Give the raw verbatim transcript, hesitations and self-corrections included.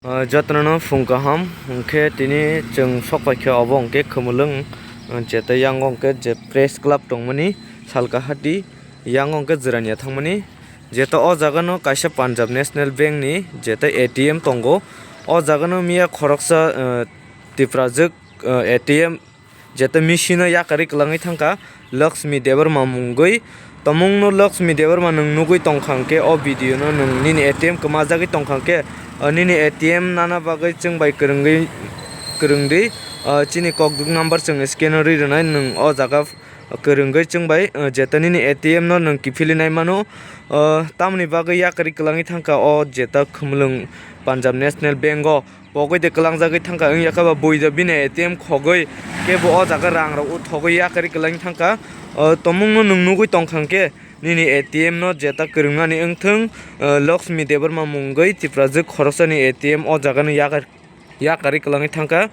Ah, jotono phung kaham, hwnkhe tini chwng sok paikha obo hwnkhe Khumulwng, ah, jeta yang hwnkhe je press club tongmani Salkahati yang hwnkhe Jirania thangmani, jeta o jagano kaisa Punjab National Bank ni jeta A T M tongo, o jagano miya khoroksa, ah, Tiprajwk, ah, A T M jeta machine o yakarwi kwlangwi thangkha Lakshmi Debbarma mungwi. Tomungno Lakshmi Debbarma nwng nugwi tongkha hwnkhe o video no nwng nini A T M kwmajagwi tongkha hwnkhe, o nini A T M nana bagwi chwng bai kwrwngwi, kwrwngdi, o chini kokduk number chwng scan o rwi rwnai nwng o jaga kwrwngwi chwng bai, o jeta nini A T M no nwng kiphilwi nai mano, o tamoni bagwi yakarwi kwlangwi thangkha o jeta Khumulwng Punjab National Bank o. Pogwi de kwlangjagwi thangkha wngya khe bo buido bini A T M khogwi khe bo o jaga rang rok uthogwi yakarwi kwlangwi thangkha. O tomungno nwng nugwi tongkha hwnkhe nini A T M no jeta kwrwngnani wngthwng, o Lakshmi Debbarma mungwi Tiprajwk khoroksani A T M o jagano yakar-, yakarwi kwlangwi thangkha.